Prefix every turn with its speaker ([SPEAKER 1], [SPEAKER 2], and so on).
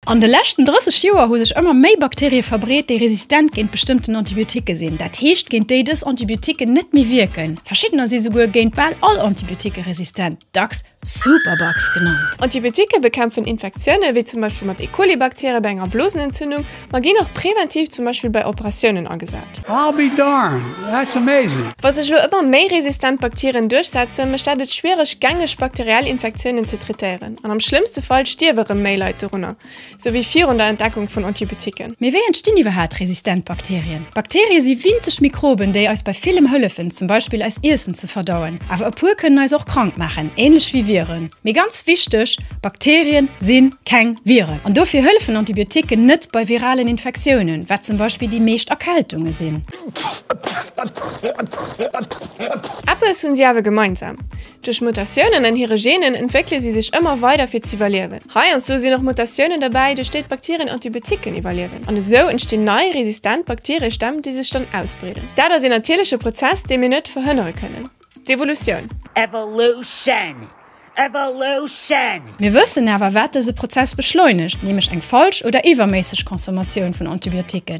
[SPEAKER 1] An de leschten 30 Joer hu sech ëmmer méi Bakterie verbreet, déi resistent géint bestëmmten Antibioticke sinn, dat heescht géint déi dës Antibioticken net méi wierken. Verschiddener si souguer géint bal all Antibioticke resistent, dacks Superbugs genannt.
[SPEAKER 2] Antibioticke bekämpfen Infektioune wéi zum Beispill mat E. coli-Bakterie bei enger Blosenentzündung, ma ginn och präventiv zum Beispill bei Operatiounen agesat.
[SPEAKER 3] I'll be darned, that's amazing!
[SPEAKER 2] Wa sech elo ëmmer méi resistent Bakterien duerchsetzen, mécht dat et schwiereg, gängeg bakteriell Infektiounen ze traitéieren. An am schlëmmste Fall stierwe rëm méi Leit dorunner, sou wéi virun der Entdeckung vun Antibiotiquen.
[SPEAKER 1] Mee wéi entstinn iwwerhaat resistent Bakterien? Bakterie si winzeg Mikroben, déi eis bei villem hëllefen, zum Beispill eis Iessen ze verdauen. Awer e puer kënnen eis och krank maachen, ähnlech wéi Viren. Mee ganz wichteg, Bakterien si keng Viren! An dofir hëllefen Antibiotiquen net bei viralen Infektiounen, wat zum Beispill déi meescht Erkältunge sinn.
[SPEAKER 2] Eppes hunn si awer gemeinsam, Duerch Mutatiounen an hire Genen entwéckele si sech ëmmer weider fir z'iwwerliewen. Heiansdo sinn och Mutatiounen derbäi, duerch déi d'Bakterien Antibiotiquen iwwerliewen. An esou entstinn nei, resistent Bakteriestämm, déi sech dann ausbreeden. Dat ass een natierleche Prozess, dee mir net verhënnere kënnen, d'Evolutioun.
[SPEAKER 4] Evolution! Evolution!
[SPEAKER 1] Mir wëssen awer, wat dëse Prozess beschleunegt, nämlech eng falsch oder iwwerméisseg Consommatioun vun Antibiotiquen.